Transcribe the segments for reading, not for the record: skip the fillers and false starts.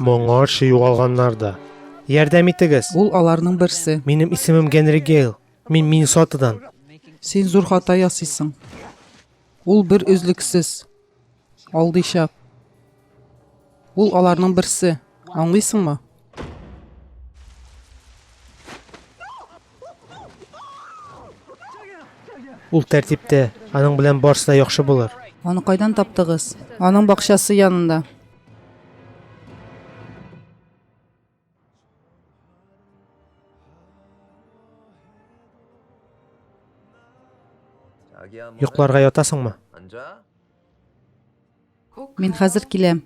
Моңарчы югалганнар да. Ярдәм итегез! Ул аларның берсе. Минем исемем Генри Гейл. Мин Миннесотадан. Син зур хата ясыйсың. Ул бер өзлексез. Алдыйчак. Ул аларның берсе. Аңлыйсыңмы? Ул тәртиптә. Аның белән барысы да яхшы булыр. Аны кайдан таптыгыз? Аның бакчасы янында. Йокларга ятасыңмы? Мин хәзер киләм.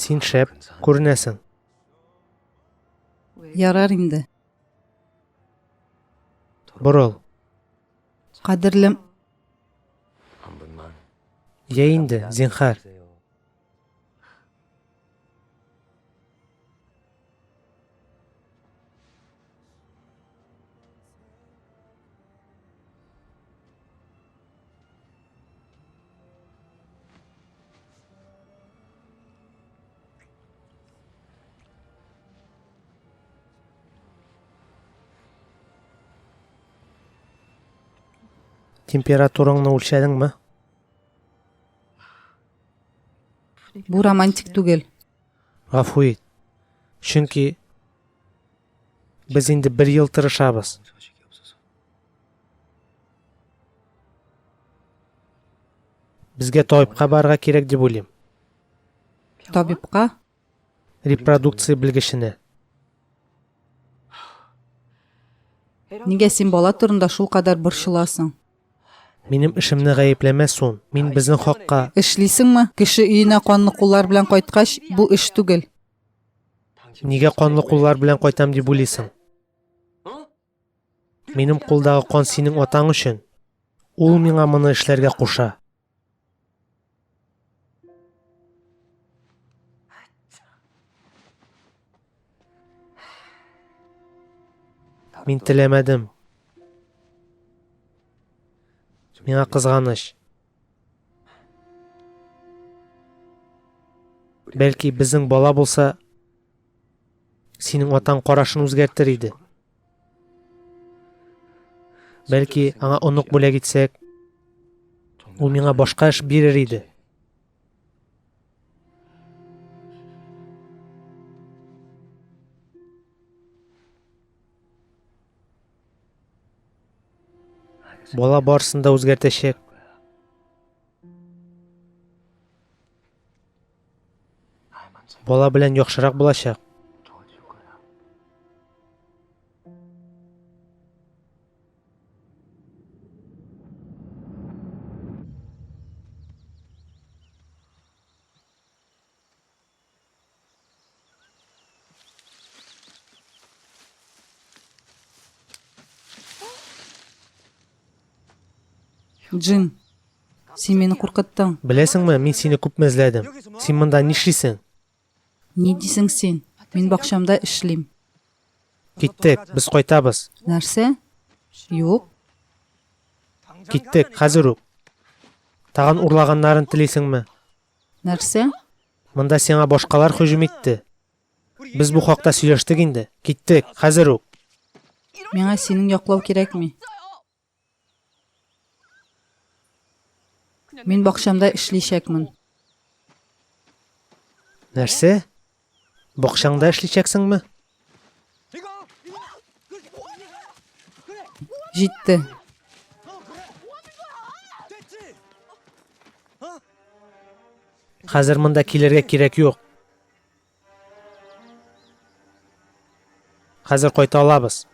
Син шәп күренәсең. Ярар инде. Борыл. Кадерлем. Я инде, зинхар. Температураңны үлчәдеңме? Бу романтик түгел. Гафу ит. Чөнки без инде бер ел тырышабыз. Безгә табибка барырга кирәк дип уйлыйм. Табибка? Репродукция белгеченә. Нигә син бала турында шулкадәр борчыласың? Минем эшемне гаепләмә, Сун. Мин безнең хакка. Эшлисеңме? Кеше өенә канлы куллар белән кайткач, бу эш түгел. Нигә канлы куллар белән кайтам дип уйлыйсың? Минем кулдагы кан синең атаң өчен. Ул миңа моны эшләргә куша. Мин теләмәдем. Миңа кызганыч. Бәлки безнең бала булса, синең атаң карашын үзгәртер иде. Бәлки аңа онык бүләк итсәк, ул миңа башка эш бирер иде. Бала барысын да үзгәртәчәк. Бала белән яхшырак булачак. Джин, син мине куркыттың. Беләсеңме, мин сине күпме эзләдем. Син монда нишлисең? Ни дисең син? Мин бакчамда эшлим. Киттек, без кайтабыз. Нәрсә? Юк. Киттек, хәзер үк. Тагын урлаганнарын телисеңме? Нәрсә? Монда сиңа башкалар һөҗүм итте. Без бу хакта сөйләштек инде. Киттек, хәзер үк. Миңа синең яклау кирәкми. Мин бакчамда эшличәкмен. Нәрсә? Бакчаңда эшличәксеңме? Җитте. Хәзер монда килергә кирәк юк. Хәзер кайта алабыз.